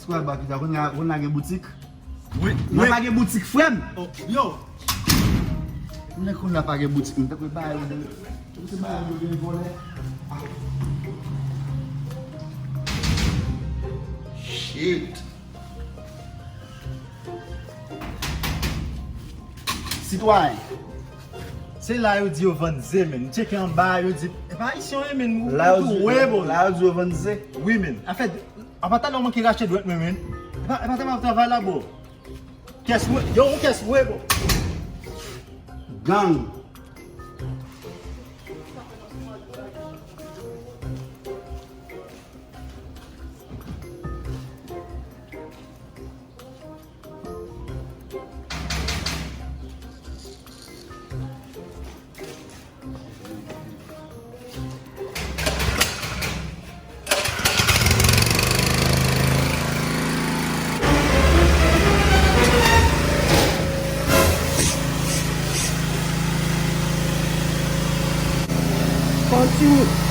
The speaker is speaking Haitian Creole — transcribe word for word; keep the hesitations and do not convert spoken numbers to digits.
Sou al ba pita, konn la, konn la gen boutik? Wi, wi. Nan pa gen boutik, frè m. Oh, yo. Mwen konn la pa gen boutik, mwen te kwè ba yo de. Mwen te ba yo de vòlè. Shit. Sitwayen. Se la yo di yo vann ze, men. M tcheke anba, yo di, e pa ayisyen yo ye, men. La yo di, la yo di yo vann ze. Wi, men. Afè, apa talè w manke rache dwèt mwen, men. E pa, e pa ta travay la, bro. Kès mwen, yo, yon kès mwen, bro. Gang. Kontinye.